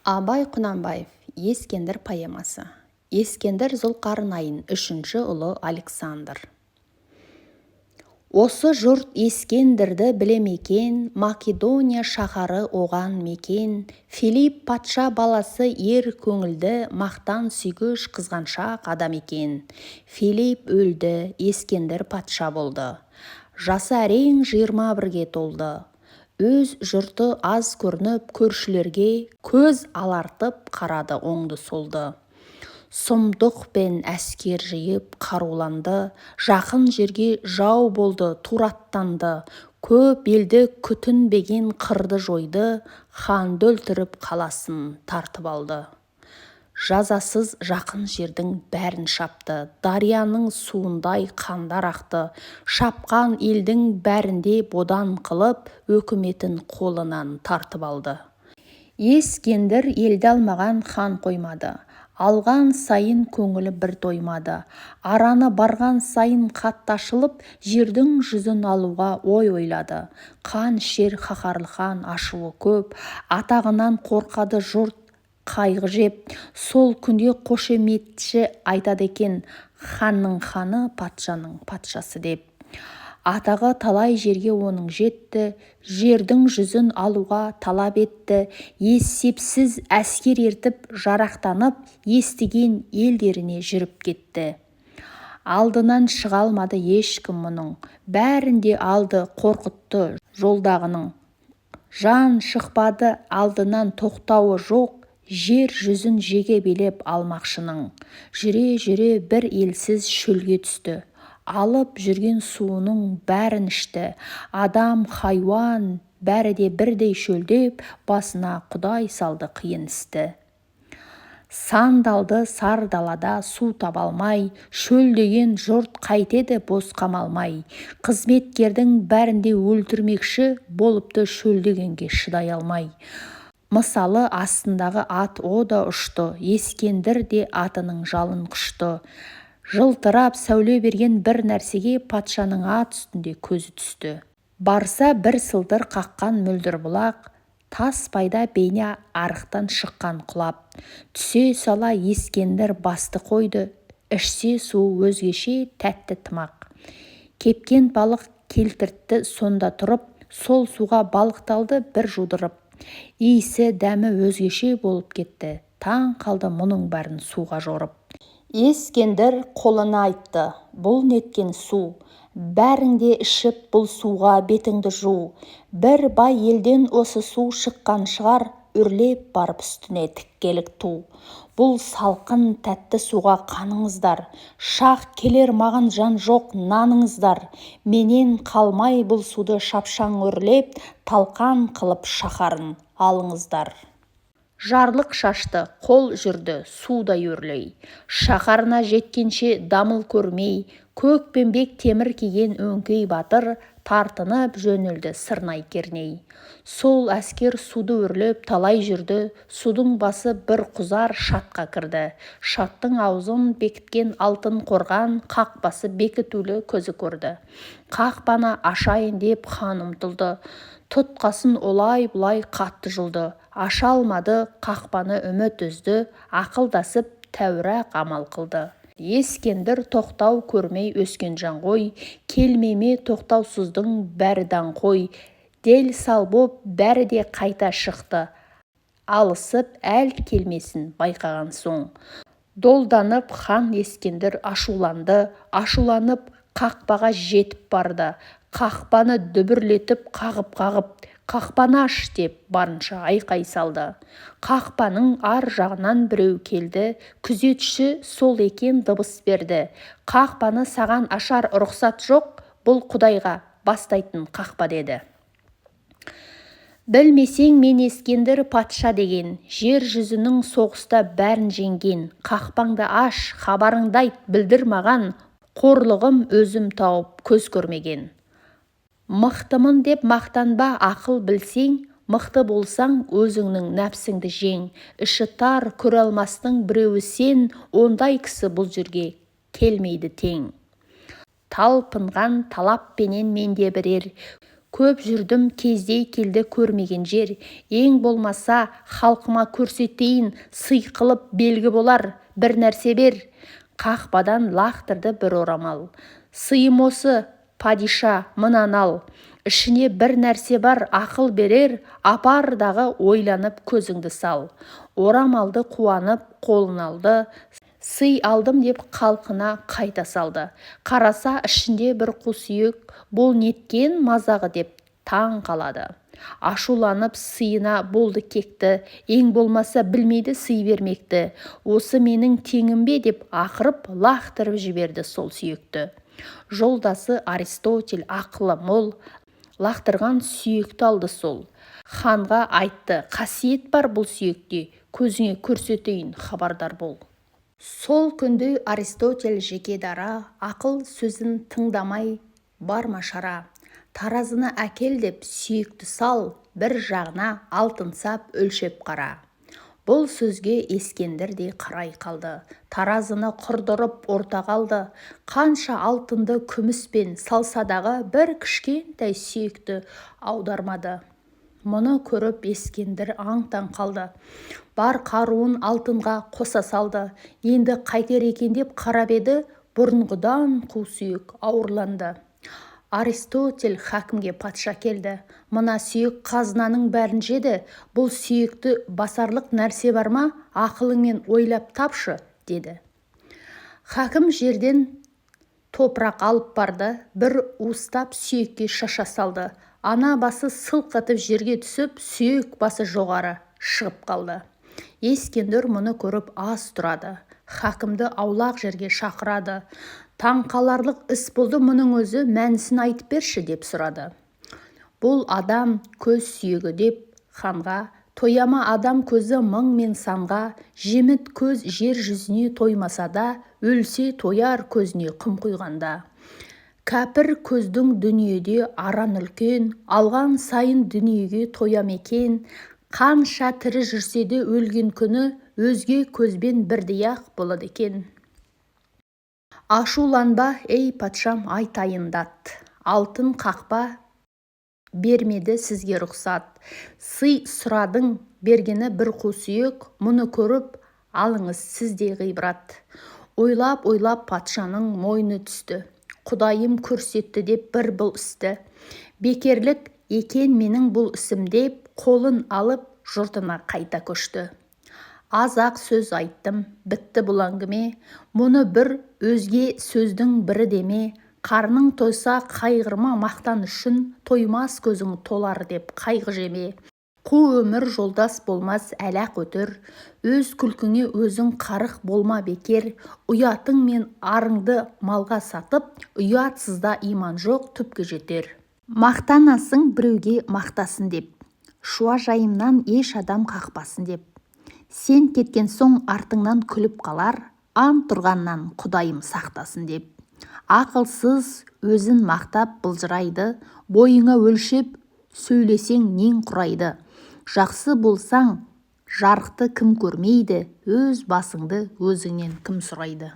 Абай Құнанбаев. «Ескендір» поэмасы. Ескендір Зұлқарнайын, үшінші ұлы Александр. Осы жұрт Ескендірді біле ме екен? Македония шаһары оған мекен. Филипп патша баласы, ер көңілді, мақтан сүйгіш, қызғаншақ адам екен. Филипп өлді, Ескендір патша болды. Жасы әрең 21-ге толды. Өз жұрты аз көрініп көршілерге, көз алартып қарады оңды-солды. Сұмдықпен әскер жиып, қаруланды. Жақын жерге жау болды, тура аттанды. Көп елді күтінбеген қырды-жойды, ханды өлтіріп, қаласын тартып алды. Жазасыз жақын жердің бәрін шапты, дарияның суындай қандар ақты. Шапқан елдің бәрін де бодан қылып, өкіметін қолынан тартып алды. Ескендір елді алмаған хан қоймады. Алған сайын көңілі бір тоймады. Араны барған сайын қатты ашылып, жердің жүзін алуға ой ойлады. Қан ішер қаһарлы хан, ашуы көп. Атағынан қорқады жұрт қайғы жеп. Сол күнде қошеметші айтады екен: «Ханның ханы, патшаның патшасы», – деп. Атағы талай жерге оның жетті. Жердің жүзін алуға талап етті. Есепсіз әскер ертіп, жарақтанып, естіген елдеріне жүріп кетті. Алдынан шыға алмады ешкім мұның. Бәрін де алды, қорқытты жолдағының. Жан шықпады алдынан, тоқтауы жоқ жер жүзін жеке билеп алмақшының. Жүре-жүре бір елсіз шөлге түсті. Алып жүрген суының бәрін ішті. Адам, хайуан, бәрі де бірдей шөлдеп, басына құдай салды қиын істі. Сандалды сар далада су таба алмай. Шөлдеген жұрт қайтеді бос қамалмай? Қызметкердің бәрін де өлтірмекші болыпты шөлдегенге шыдай алмай. Мысалы, астындағы ат о да ұшты, Ескендір де атының жалын құшты. Жылтырап сәуле берген бір нәрсеге патшаның ат үстінде көзі түсті. Барса, бір сылдыр қаққан мөлдір бұлақ, таспайда бейне арықтан шыққан құлап. Түсе сала Ескендір басты қойды. Ішсе, суы өзгеше тәтті тымақ. Кепкен балық келтіртті сонда тұрып, сол суға балықталды бір жудырып. Иісі, дәмі өзгеше болып кетті. Таң қалды мұның бәрін суға жорып. Ескендір құлына айтты: «Бұл неткен су? Бәрің де ішіп, бұл суға бетіңді жу. Бір бай елден осы су шыққан шығар, үрлеп барып үстіне тіккелік ту. Бұл салқын тәтті суға қаныңыздар. Шақ келер, маған жан жоқ, наныңыздар. Менен қалмай бұл суды шапшаң үрлеп, талқан қылып шаһарын алыңыздар». Жарлық шашты, қол жүрді судай өрлей. Шаһарына жеткенше дамыл көрмей, көкпеңбек темір киген өңкей батыр тартынып жөнелді сырнай-керней. Сол әскер суды өрлеп талай жүрді. Судың басы бір құзар шатқа кірді. Шаттың аузын бекіткен алтын қорған, қақпасы бекітулі, көзі көрді. Қақпаны ашайын деп хан ұмтылды. Тұтқасын олай-бұлай қатты жұлды. Аша алмады қақпаны, үміт үзді. Ақылдасып, тәуір-ақ амал қылды. Ескендір тоқтау көрмей өскен жан ғой, келмей ме тоқтаусыздың бәрі даңғой. Дел-сал боп бәрі де қайта шықты алысып, әл келмесін байқаған соң. Долданып хан Ескендір ашуланды. Ашуланып қақпаға жетіп барды. Қақпаны дүбірлетіп қағып-қағып, «Қақпаны аш!» деп барынша айқай салды. Қақпаның ар жағынан біреу келді, күзетші сол екен, дыбыс берді: «Қақпаны саған ашар рұқсат жоқ, бұл құдайға бастайтын қақпа», – деді. «Білмесең, мен Ескендір патша деген, жер жүзінің соғыста бәрін жеңген. Қақпаңды аш, хабарыңды айт, білдір маған, қорлығым өзім тауып көз көрмеген. Мықтымын деп мақтанба, ақыл білсең, мықты болсаң, өзіңнің нәпсіңді жең. Іші тар, көре алмастың біреуі сен, ондай кісі бұл жерге келмейді тең. Талпынған талаппенен мен де бірер Көп жүрдім, кездей келді көрмеген жер. Ең болмаса халқыма көрсетейін, сый қылып белгі болар бір нәрсе бер. Қақпадан лақтырды бір орамал. Сыйым осы, падиша, мынаны ал. Ішіне бір нәрсе бар, ақыл берер, апар дағы ойланып көзіңді сал. Орамалды қуанып қолына алды, сый алдым деп халқына қайта салды. Қараса, ішінде бір қу сүйек, бұл неткен мазағы деп таң қалады. Ашуланып сыйына болды кекті, ең болмаса білмейді сый бермекті. Осы менің теңім бе деп ақырып лақтырып жіберді сол сүйекті. Жолдасы Аристотель ақылы мол, лақтырған сүйекті алды сол. Ханға айтты: қасиет бар бұл сүйекте, көзіңе көрсетейін, хабардар бол. Сол күнде Аристотель жеке дара, ақыл сөзін тыңдамай бар ма шара? Таразыны әкел деп сүйекті сал, бір жағына алтын сап өлшеп қара. Бұл сөзге Ескендір де қарай қалды. Таразыны құрдырып ортаға алды. Қанша алтынды күміспен салсадағы бір кішкентай сүйекті аудармады. Мұны көріп Ескендір аң-таң қалды. Бар қаруын алтынға қоса салды. Енді қайтер екен деп қарап еді, бұрынғыдан қу сүйек ауырланды. Аристотель хакімге патша келді. Мына сүйек қазынаның бәрін жеді. Бұл сүйекті басарлық нәрсе бар ма? Ақылыңмен ойлап тапшы, деді. Хакім жерден топырақ алып барды, бір уыстап сүйекке шаша салды. Ана басы сылқ етіп жерге түсіп, сүйек басы жоғары шығып қалды. Ескендір мұны көріп аз тұрады. Хакімді аулақ жерге шақырады. Таңқаларлық іс болды мұның өзі, мәнісін айтып берші деп сұрады. Бұл адам көз сүйегі деп ханға, тояма адам көзі мың мен санға, жеміт көз жер жүзіне тоймаса да, өлсе тояр көзіне құм құйғанда. Кәпір көздің дүниеде аран үлкен, алған сайын дүниеге тоям екен, қанша тірі жүрсе де өлген күні өзге көзбен бірдей-ақ болады екен. Ашуланба, ей патшам, айтайын дат. Алтын қақпа бермеді сізге рұқсат. Сый сұрадың, бергені бір қу сүйек, мұны көріп алыңыз сіз де ғибрат. Ойлап-ойлап патшаның мойны түсті. Құдайым көрсетті деп бір бұл істі. Бекерлік екен менің бұл ісім деп, қолын алып жұртына қайта көшті. Аз-ақ сөз айттым, бітті бұл әңгіме, мұны бір өзге сөздің бірі деме, қарның тойса қайғырма мақтан үшін, тоймас көзің толар деп қайғы жеме. Қу өмір жолдас болмас әлі-ақ өтер, өз күлкіңе өзің қарық болма бекер, ұятың мен арыңды малға сатып, ұятсызда иман жоқ түпке жетер. Мақтанасың біреуге мақтасын деп, шуажайымнан еш адам қақпасын деп. Сен кеткен соң артыңнан күліп қалар, ант тұрғаннан Құдайым сақтасын деп. Ақылсыз өзін мақтап былжырайды, бойыңа өлшеп сөйлесең нең құрайды. Жақсы болсаң жарықты кім көрмейді, өз басыңды өзіңнен кім сұрайды.